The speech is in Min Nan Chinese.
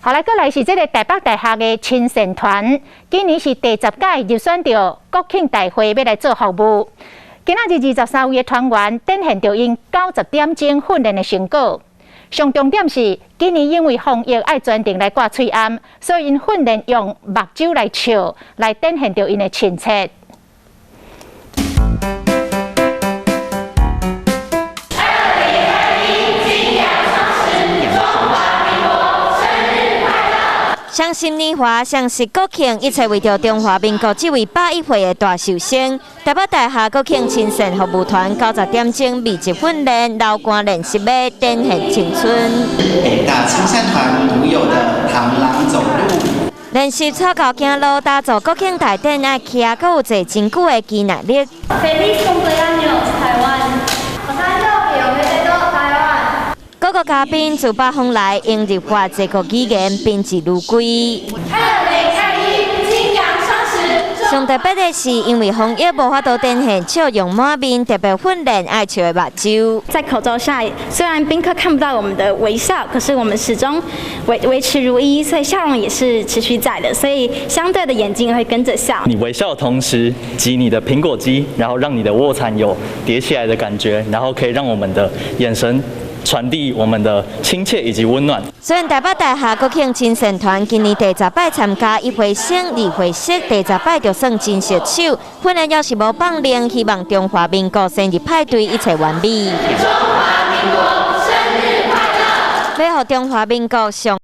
好來，閣來是這个台北大學的親善團，今年是第10屆入選著國慶大會，欲來做服務。今仔日23位的團員展現著𪜶90點鐘訓練的成果。上重點是，今年因為防疫愛專程來掛喙罨，所以𪜶訓練用目睭來笑，來展現著𪜶的親切。雙十年華，雙十國慶，一切為著中華民國這位101歲的大壽星。台北大學國慶親善服務團90點鐘密集訓練，流汗練習欲展現青春。北大親善團獨有的螳螂走路。練習草猴行路，打造國慶大典愛徛，閣有坐真久的肌耐力。 Feliz cumpleaños，台灣！各國嘉賓自八方來，用日法這個語言賓至如歸。 2021金陽雙十。上特別的是，因為防疫無法度展現笑容滿面，特別訓練愛笑的目睭。在口罩下，雖然賓客看不到我們的微笑，可是我們始終維持如一，所以笑容也是持續在的，所以相對的眼睛會跟着笑。你微笑的同時，擠你的蘋果肌，然後讓你的臥蠶有疊起來的感覺，然後可以讓我們的眼神傳遞我們的親切以及溫暖。雖然台北大學國慶親善團今年第10擺參加，一回生，二回熟，第10擺就算真熟手。訓練猶是無放冗，希望中華民國生日派對一切完美。中華民國生日快樂！欲予中華民國上。